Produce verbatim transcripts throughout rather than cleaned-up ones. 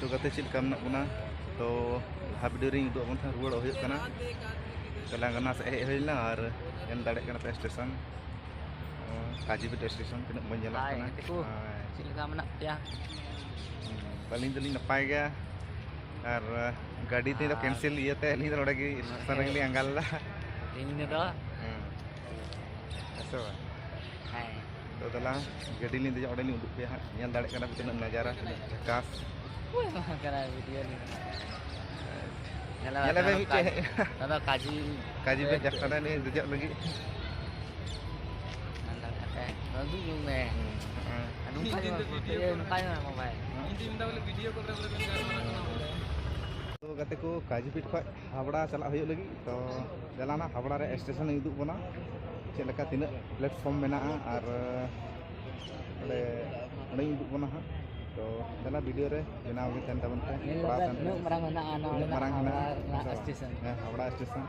ᱛᱚ ᱜᱟᱛᱮ, ᱪᱮᱫ ᱞᱮᱠᱟ ᱢᱮᱱᱟᱜ ᱵᱚᱱᱟ? ᱛᱚ ᱞᱟᱦᱟ ᱵᱷᱤᱰᱤᱭᱳ ᱨᱤᱧ ᱩᱫᱩᱜ ᱟᱵᱚᱱ ᱛᱟᱦᱮᱸᱫ, ᱨᱩᱣᱟᱹᱲᱚᱜ ᱦᱩᱭᱩᱜ ᱠᱟᱱᱟ᱾ ᱛᱮᱞᱮᱝᱜᱟᱱᱟ ᱥᱮᱫ ᱦᱮᱡ ᱦᱩᱭ ᱞᱮᱱᱟ ᱟᱨ ᱧᱮᱞ ᱫᱟᱲᱮᱭᱟᱜ ᱠᱟᱱᱟ ᱯᱮ ᱥᱴᱮᱥᱚᱱ, ᱚ, ᱠᱟᱡᱤᱯᱤᱴ ᱥᱴᱮᱥᱚᱱ ᱛᱤᱱᱟᱹᱜ ᱢᱚᱡᱽ ᱧᱮᱞᱚᱜ ᱦᱟᱭ, ᱠᱟᱱᱟ᱾ ᱜᱟᱛᱮ ᱠᱚ, ᱦᱳᱭ᱾ ᱪᱮᱫ ᱞᱮᱠᱟ ᱢᱮᱱᱟᱜ ᱯᱮᱭᱟ? ᱦᱩᱸ, ᱟᱹᱞᱤᱧ ᱫᱚᱞᱤᱧ ᱱᱟᱯᱟᱭ ᱜᱮᱭᱟ᱾ ᱟᱨ, ᱟᱨ ᱜᱟᱹᱰᱤ ᱛᱤᱧ ᱫᱚ ᱟᱨ ᱠᱮᱱᱥᱮᱞ ᱤᱭᱟᱹᱛᱮ ᱟᱹᱞᱤᱧ ᱫᱚ ᱱᱚᱰᱮ ᱜᱮ ᱥᱴᱮᱥᱚᱱ ᱨᱮᱜᱮ ᱞᱤᱧ ᱟᱸᱜᱟ ᱞᱮᱫᱟ᱾ ᱤᱧ ᱫᱚ ᱦᱮᱸ᱾ ᱦᱮᱸ ᱥᱮ ᱵᱟᱝ? ᱦᱮᱸ᱾ ᱛᱚ ᱫᱮᱞᱟ, ᱜᱟᱹᱰᱤ ᱞᱤᱧ ᱫᱮᱡᱚᱜ, ᱚᱸᱰᱮ ᱞᱤᱧ ᱩᱫᱩᱜ ᱯᱮᱭᱟ ᱦᱟᱸᱜ, ᱧᱮᱞ ᱫᱟᱲᱮᱭᱟᱜ ᱠᱟᱱᱟ ᱯᱮ ᱛᱤᱱᱟᱹᱜ ᱱᱟᱡᱟᱨᱟ, ᱛᱤᱱᱟᱹᱜ ᱡᱷᱟᱠᱟᱥ᱾ ᱚᱠᱚᱭ ᱮᱢᱟᱢ ᱠᱟᱱᱟ ᱵᱷᱤᱰᱤᱭᱳ ᱨᱮ? ᱧᱮᱞ ᱢᱮ ᱢᱤᱫᱴᱮᱡ᱾ ᱱᱚᱣᱟ ᱫᱚ ᱠᱟᱡᱤ᱾ ᱠᱟᱡᱤ ᱯᱮ ᱡᱟᱠᱟᱱᱟ ᱱᱤᱭᱟᱹ ᱫᱮᱡᱚᱜ ᱞᱟᱹᱜᱤᱫ᱾ ᱧᱮᱞ ᱫᱟᱲᱮᱭᱟᱜ ᱠᱟᱱᱟ ᱯᱮ᱾ ᱱᱚᱣᱟ ᱫᱩᱲᱩᱵ ᱧᱚᱜ ᱢᱮ᱾ ᱦᱮᱸ᱾ ᱱᱚᱝᱠᱟ ᱧᱚᱜ ᱢᱮ, ᱱᱚᱝᱠᱟ ᱧᱚᱜ ᱢᱮ ᱢᱳᱵᱟᱭᱤᱞ᱾ ᱛᱚ ᱜᱟᱛᱮ ᱠᱚ, ᱠᱟᱡᱤᱯᱤᱴ ᱠᱷᱚᱡ ᱦᱟᱵᱲᱟ ᱪᱟᱞᱟᱜ ᱦᱩᱭᱩᱜ ᱞᱟᱹᱜᱤᱫ᱾ ᱛᱚ ᱫᱮᱞᱟᱱᱟ, ᱦᱟᱵᱲᱟ ᱨᱮ ᱥᱴᱮᱥᱚᱱ ᱤᱧ ᱩᱫᱩᱜ ᱵᱚᱱᱟ, ᱪᱮᱫ ᱞᱮᱠᱟ ᱛᱤᱱᱟᱹᱜ ᱯᱞᱮᱴᱯᱷᱚᱨᱢ ᱢᱮᱱᱟᱜᱼᱟ, ᱟᱨ ᱚᱸᱰᱮ, ᱚᱸᱰᱮᱧ ᱩᱫᱩᱜ ᱵᱚᱱᱟ ᱦᱟᱸᱜ᱾ ᱛᱚ ᱫᱮᱞᱟ, ᱵᱷᱤᱰᱤᱭᱳ ᱨᱮ ᱵᱮᱱᱟᱣ ᱜᱮ ᱛᱟᱦᱮᱱ ᱛᱟᱵᱚᱱ ᱯᱮ᱾ ᱧᱮᱞ ᱠᱚᱲᱟ ᱞᱮᱠᱟ ᱛᱟᱦᱮᱱ ᱛᱤᱱᱟᱹᱜ ᱛᱟᱵᱚᱱ ᱢᱟᱨᱟᱝ ᱢᱮᱱᱟᱜᱼᱟ ᱱᱚᱣᱟ ᱛᱤᱱᱟᱹᱜ ᱢᱮᱱᱟᱜᱼᱟ ᱢᱟᱨᱟᱝ ᱦᱟᱵᱲᱟ ᱢᱮᱱᱟᱜᱼᱟ, ᱨᱮᱱᱟᱜ ᱦᱮᱸ ᱥᱮ ᱵᱟᱝ? ᱥᱴᱮᱥᱚᱱ᱾ ᱦᱮᱸ, ᱦᱟᱵᱲᱟ ᱥᱴᱮᱥᱚᱱ᱾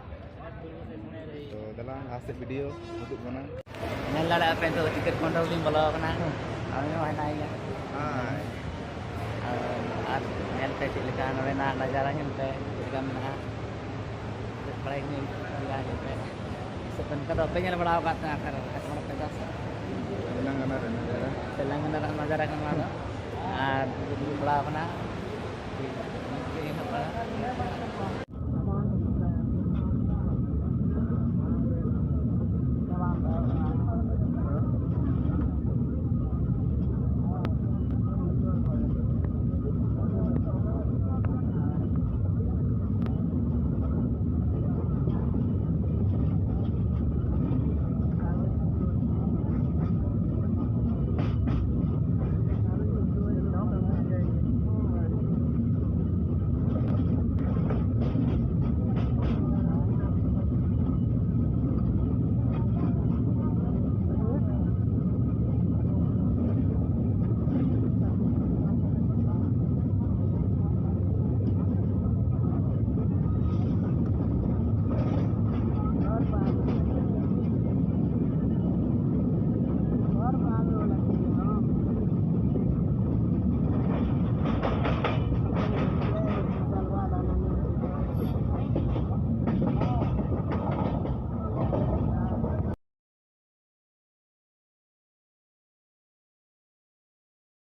ᱛᱚ ᱫᱮᱞᱟ, ᱞᱟᱦᱟ ᱥᱮᱫ ᱵᱷᱤᱰᱤᱭᱳ ᱩᱫᱩᱜ ᱵᱚᱱᱟ᱾ ᱧᱮᱞ ᱫᱟᱲᱮᱭᱟᱜᱼᱟ ᱯᱮ, ᱱᱤᱛᱚᱜ ᱫᱚ ᱴᱤᱠᱤᱴ ᱠᱟᱣᱩᱱᱴᱟᱨ ᱨᱮᱞᱤᱧ ᱵᱚᱞᱚ ᱟᱠᱟᱱᱟ᱾ ᱦᱮᱸ᱾ ᱟᱨ ᱩᱱᱤ ᱦᱚᱸ ᱦᱮᱱᱟᱭ ᱜᱮᱭᱟ᱾ ᱦᱮᱸ᱾ ᱟᱨ, ᱟᱨ ᱧᱮᱞ ᱯᱮ ᱪᱮᱫ ᱞᱮᱠᱟ ᱱᱚᱰᱮᱱᱟᱜ ᱱᱟᱡᱟᱨᱟ, ᱧᱮᱞ ᱯᱮ ᱪᱮᱫ ᱞᱮᱠᱟ ᱢᱮᱱᱟᱜᱼᱟ᱾ ᱫᱮᱡ ᱵᱟᱲᱟᱭ ᱠᱟᱹᱱᱟᱹᱧ, ᱧᱮᱞ ᱯᱮ᱾ ᱥᱮ ᱚᱱᱠᱟ ᱫᱚ ᱵᱟᱯᱮ ᱧᱮᱞ ᱵᱟᱲᱟ ᱟᱠᱟᱫ ᱛᱟᱦᱮᱸ ᱟᱯᱮ ᱫᱚ? ᱛᱮᱞᱮᱝᱜᱟᱱᱟ ᱨᱮ ᱱᱟᱡᱟᱨᱟ᱾ ᱛᱮᱞᱮᱝᱜᱟᱱᱟ ᱨᱮᱱᱟᱜ ᱱᱟᱡᱟᱨᱟ ᱠᱟᱱᱟ ᱱᱚᱣᱟ ᱫᱚ᱾ ᱟᱨ ᱫᱩᱲᱩᱵ ᱵᱟᱲᱟ ᱟᱠᱟᱱᱟ᱾